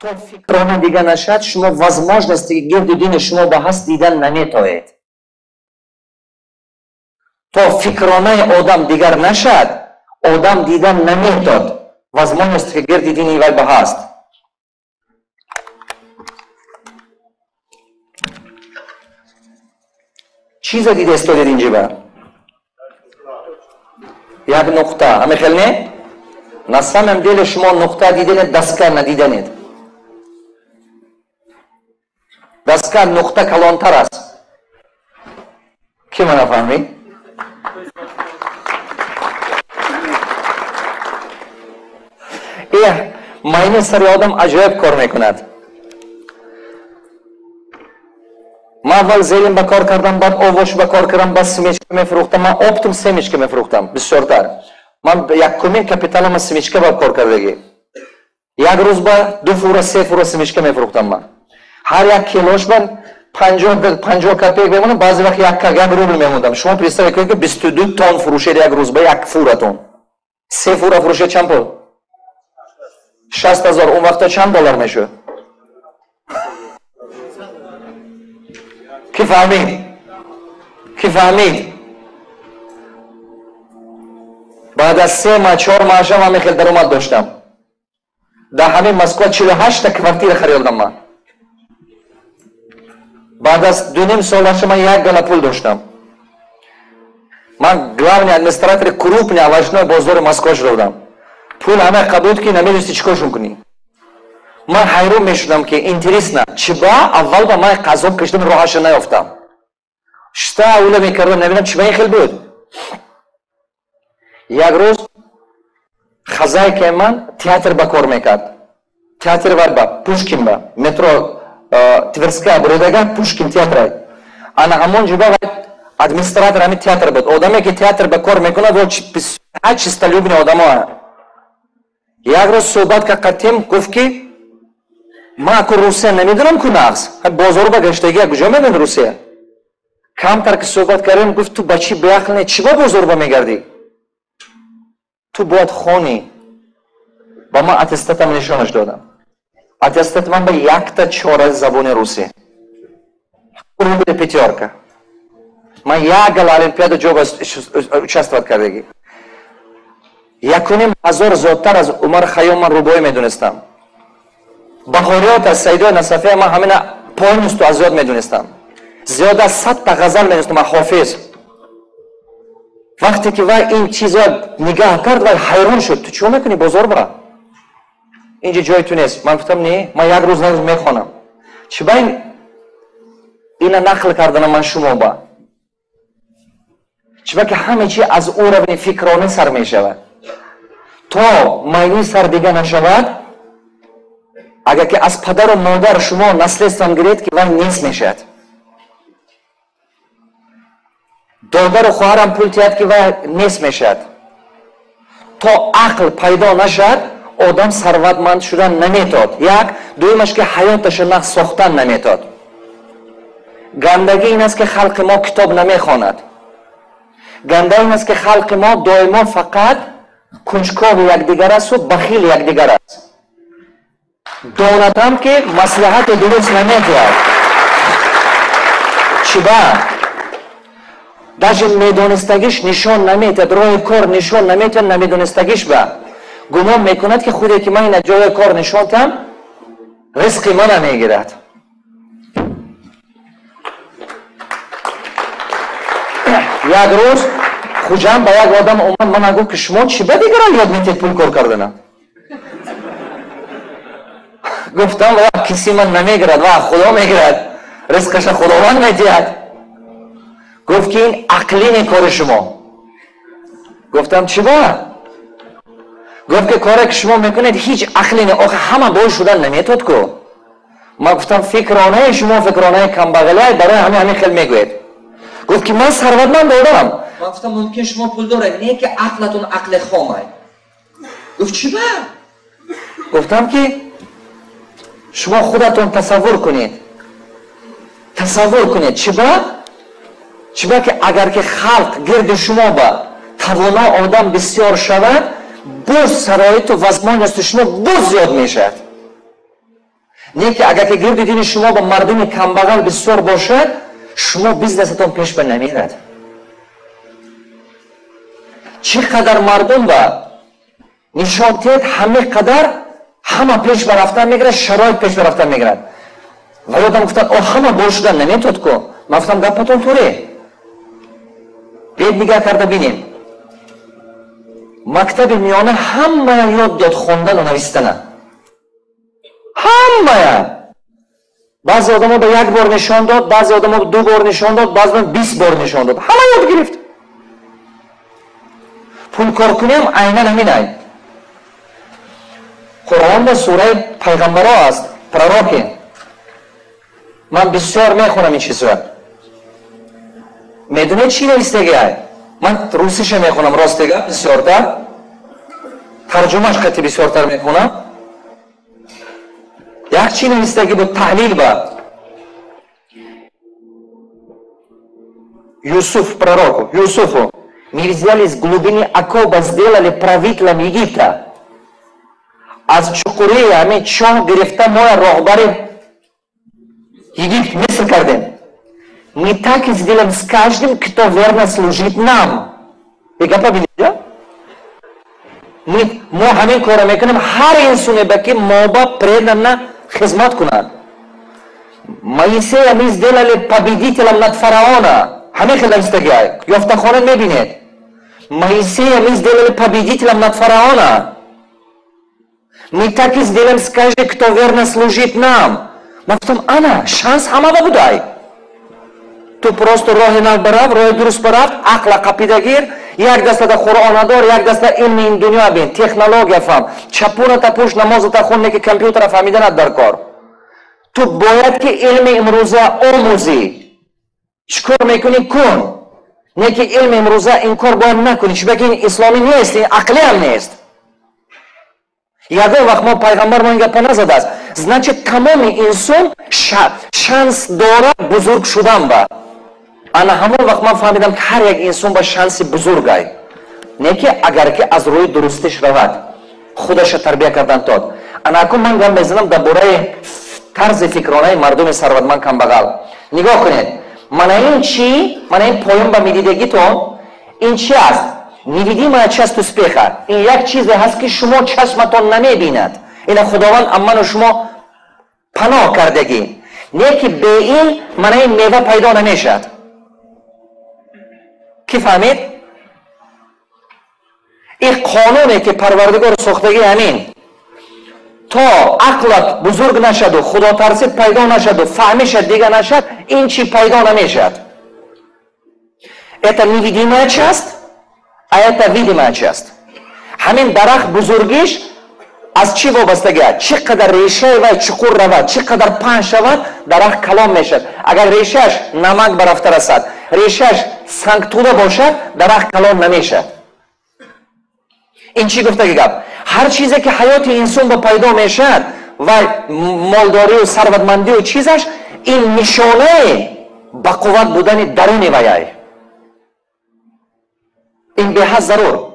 То фикрона дига нашад, шумо возможности гирди дини шумо ба ҳаст дидан наметоед. То фикронаи одам дигар нашад, одам дидан наметод возможности гирди дини вай ба ҳаст. Чиза дида истодед инҷиба? Як нуқта. Ҳаме хел не? На самом деле шумо нуқта диданед, доска надиданед. Доска нуқта калонтар аст. Ки мана фаҳмид? Эҳ, майни сари одам аҷоиб кор мекунад. Ман аввал зелин ба кор кардам, баъд овош ба кор кардам, баъд семечка мефурӯхтам. Ман оптом семечка мефурӯхтам бисёртар. Ман якумин капиталама семечка ба кор кардагӣ. Як рӯз ба 2 фура, 3 фура семечка мефурӯхтам ман. Ҳар як килош ба 50 копеек мемонам, баъзе вақт як рубл мемондам. Шумо представь кунед, ки 22 тонн фурӯшед як рӯз ба як фуратон. 3 фура фурӯшед чанд пул? 60 000. Он вақта чанд доллар мешуд? Ки фаҳмид? Ки фаҳмид? Баъд аз 3 маҳ, 4 маҳашам ҳамин хел даромад доштам. Дар ҳамин Москва 48 та квартира харидам ман. Баъд аз 2,5 солаша ман як гала пул доштам. Ман главный администратори крупный овощной бозори Москва шуда будам. Пул ҳама қабул ки намедонисти чӣ коршон кунӣ. Ман ҳайрон мешудам, ки интересно, чиба аввал ба ман қазоб кашидам, роҳаша наёфтам. Шта ула мекардам, намедонам чиба ин хел буд. Як рӯз хозяйкаи ман театр ба кор мекард. Театр ба Пушкин ба метро Тверская буридага Пушкин театрай. Ана ҳамон ҷоба администратор ҳамин театр буд. Одаме ки театр ба кор мекунад, ҳар чистолюбный одамо. Як рӯз суҳбат кардем, гуфт ки ман аку Русия намедонам ку нағз. Бозору ба гаштагӣ куҷо медонӣ Русия? Камтар ки суҳбат кардем, гуфт ту ба чӣ беақл не, чӣ ба бозор ба мегардӣ? Ту бояд хонӣ. Ба ман аттестатам нишонаш додам. Аттестат ман ба якта чора забони русӣ. Рубли пятёрка. Ман як гала олимпиада ҷо участвовать кардагӣ. 1,5 хазор зиёдтар аз Умар Хайём ман рубоӣ медонистам. Баҳориёт аз Саидои Насафия ман ҳамина полностью аз ёд медонистам. Зиёд аз 100 та ғазал медонистам аз Ҳофиз. Вақте ки вай ин чизо нигаҳ кард, вай ҳайрон шуд. Ту чико мекунӣ бозор ба? Инҷа ҷои ту нест. Ман гуфтам не, ман як рӯз на рӯз мехонам. Чиба ина нақл карданам ман шумо ба? Чиба ки ҳама чи аз уровни фикронӣ сар мешавад. То майни сар дига нашавад, агар ки аз падару модар шумо наследством гиред, ки вай нест мешавад. Додару хоҳарам пул тиҳад, ки вай нест мешавад. То ақл пайдо нашавад, одам сарватманд шудан наметод. Як, дуюмаш ки ҳаёташа нағз сохтан наметод. Гандагӣ ин аст, ки халқи мо китоб намехонад. Ганда ин аст, ки халқи мо доимо фақат кунҷкови якдигар асту бахили якдигар аст. Донатам ки маслиҳати дуруст намедиҳад. Чиба? Даже медонистагиш нишон наметиҳад, роҳи кор нишон наметиҳад, намедонистагиш ба. Гумон мекунад, ки худе ки ман ина ҷои кор нишон диҳам, ризқи мана мегирад. Як рӯз Хуҷанд ба як одам омад, мана гуфт, ки шумо чӣ ба дигарон ёд метиҳед пул кор кардана? Гуфтам, ва киси ман намегирад, ва Худо мегирад, ризқаша Худованд медиҳад. Гуфт ки ин ақлини кори шумо. Гуфтам, чӣ ба? Гуфт ки коре ки шумо мекунед ҳеҷ ақле не, охи ҳама бой шудан наметод ку. Ман гуфтам, фикронаи шумо фикронаи камбағалиай, барои ҳамин ҳамин хел мегӯед. Гуфт ки ман сарватманд одам. Ман гуфтам, мумкин шумо пул доред, не ки ақлатон ақли хомай. Гуфт, чӣ ба? Гуфтам ки шумо худатон тасаввур кунед. Тасаввур кунед, чӣ ба? Чӣ ба ки агар ки халқ гирди шумо ба тавоно одам бисёр шавад, боз шароиту возможности шумо боз зиёд мешавад. Не ки агар ки гирди дини шумо ба мардуми камбағал бисёр бошад, шумо бизнесатон пеш ба намерад. Чӣ қадар мардум ба нишон тиҳед, ҳаме қадар ҳама пеш ба рафтан мегирад, шароит пеш ба рафтан мегирад. Ва ёдам гуфтанд, о, ҳама бор шудан наметод ку. Ман гуфтам, гапатон туре. Бед нигоҳ карда бинем. Мактаби миёна ҳамая ёд дод хондану навистана. Ҳамая. Баъзе одамо ба як бор нишон дод, баъзе одамо ду бор нишон дод, баъзе 20 бор нишон дод. Ҳама ёд гирифт. Пулкоркуниам айнан ҳамин ай. Қуръон ба сураи пайғамбаро аст, пророки. Ман бисёр мехонам ин чизро. Медонед чӣ навистаги ай? Ман русиша мехонам, ростига, бисёртар. Тарҷумаш қати бисёртар мехонам. Як чӣ навистаги буд таҳлил ба Юсуф пророку, Юсуфу. Мы взяли из глубины окопа, сделали правителем Египта. Аз чуқурии ҳамин чоҳ гирифта моя роҳбари Египт, Миср кардем. Мы так и сделаем с каждым, кто верно служит нам. И гапа бинед, мо ҳамин корро мекунем, ҳар инсоне ба ки мо ба преданно хизмат кунад. Моисея мы сделали победителем над фараона. Ҳамин хел навистагиай. Ёфтахона мебинед. Моисея мы сделали победителем над фараона. Мы так и сделаем с каждым, кто верно служит нам. Ман гуфтам, ана, шанс ҳама ба будай. Ту просто роҳи нав барав, роҳи дуруст барав, ақла қапидагир, як дастада Қуръона дор, як даста илми ин дунё бин, технология фаҳм, чапуната пӯш, намозата хун, не ки компютера фаҳмиданат дар кор. Ту бояд ки илми имрӯза омӯзӣ. Чӣ кор мекунӣ кун. Не ки илми имрӯза инкор бояд накунӣ, чунки ин исломӣ нест, ин ақлиам нест. Ягон вақт мо пайғамбар мо ин гапа назадааст. Значит, тамоми инсон шанс дорад бузург шудан ба. Ана ҳамон вақт ман фаҳмидам, ки ҳар як инсон ба шанси бузургай. Не ки агар ки аз рӯи дурустиш равад, худаша тарбия кардан тод. Ана акун ман гап мезанам дар бораи тарзи фикронаи мардуми сарватманд камбағал. Нигоҳ кунед. Мана ин чӣ? Мана ин поён ба медидагитон, ин чӣ аст? Невидимая часть успеха. Ин як чизе ҳаст, ки шумо чашматон намебинад. Ина Худованд амману шумо паноҳ кардагӣ. Не ки бе ин мана ин мева пайдо намешавад. Ки фаҳмид? Ин қонуне ки Парвардигор сохтагӣ ҳамин. То ақлат бузург нашаду, худотарсит пайдо нашаду, фаҳмишат дига нашад, ин чӣ пайдо намешавад. Это невидимая часть, а это видимая часть. Ҳамин дарахт бузургиш аз чӣ вобастагӣ аст? Чӣ қадар решаи вай чуқур равад, чӣ қадар паҳн шавад, дарахт калон мешавад. Агар решааш намак ба рафта расад, решааш сангтуда бошад, дарахт калон намешавад. Ин чӣ гуфтаги гап? Ҳар чизе ки ҳаёти инсон ба пайдо мешавад, вай молдорию сарватмандию чизаш, ин нишонаи ба қувват будани даруни ваяй. Ин беҳад зарур.